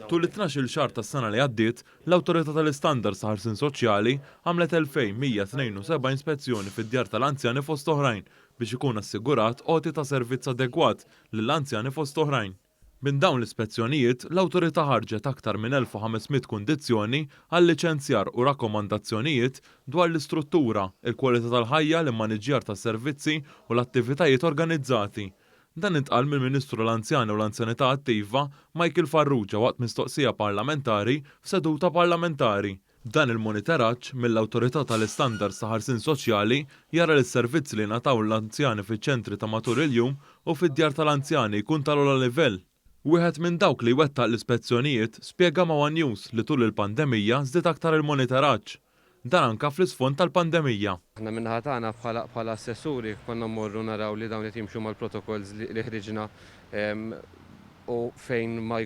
Tul it-tnax-il xahar tas-sena li għaddiet, l-Awtorità tal-Istandards ta' Ħarsien Soċjali għamlet 2,172 spezzjoni fid-djar tal-anzjani fost oħrajn biex ikun assigurat għoti ta' servizz adegwat lill-anzjani fost oħrajn. Minn dawn l-ispezzjonijiet, l-Awtorità ħarġet aktar minn 1,500 kundizzjoni għal-liċenzjar u rakkomandazzjonijiet dwar l-istruttura, il-kwalità tal-ħajja, l-immaniġġjar tas-servizzi u l-attivitajiet organizzati. Dan intqal mill-Ministru għall-Anzjani u l-Anzjanità Attiva, Michael Farrugia waqt mistoqsija parlamentari f'seduta parlamentari. Dan il-monitoraġġ mill-Awtorità tal-Istandards ta' Ħarsien Soċjali jara li s-servizzi li jingħataw l-anzjani fiċ-ċentri ta' matul il-jum u fid-djar tal-anzjani jkun tal-ogħla livell. Wieħed minn dawk li jwettaq l-ispezzjonijiet spjega ma' one News li tul il-pandemija żdied aktar il-monitoraġġ. Dan anka fl-isfond tal-pandemija. Aħna min-naħa tagħna bħala bħala assessuri konna mmorru naraw li dawn qed jimxu mal-protokolls li ħriġna u fejn ma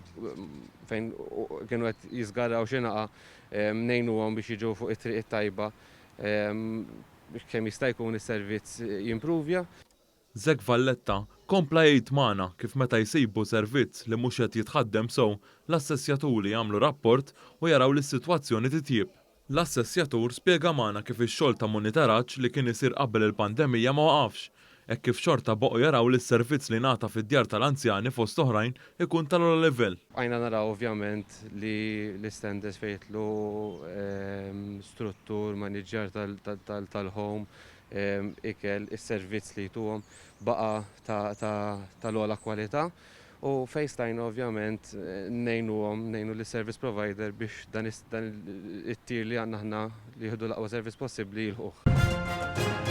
fejn kienu qed jiżgarraw xi naqa' ngħinuhom biex jiġu fuq it-triq it-tajba biex kemm jista' jkun is-servizz jimpruvja. Zach Valletta kompla jgħid magħna kif meta jsibu servizz li mhux qed jitħaddem sew, l-assessjaturi jagħmlu rapport u jaraw li s-sitwazzjoni titjieb. L-assessjatur spjega magħna kif ix-xogħol ta' monitoraġġ li kien isir qabel il-pandemija ma waqafx, hekk kif xorta baqgħu jaraw li s-servizz li jingħata fid-djar tal-anzjani fost oħrajn ikun tal-ogħla livell. Bqajna naraw ovvjament li l-istandards fejn jidħlu struttur, maniġġjar tal-home, ikel, is-servizz li jtuhom baqa' tal-ogħla kwalità. U fejn stajna ovvjament ngħinuhom, ngħinu lis-service provider biex dan it-tir li għandna aħna li jieħdu l-aqwa servizz possibbli jilħquh.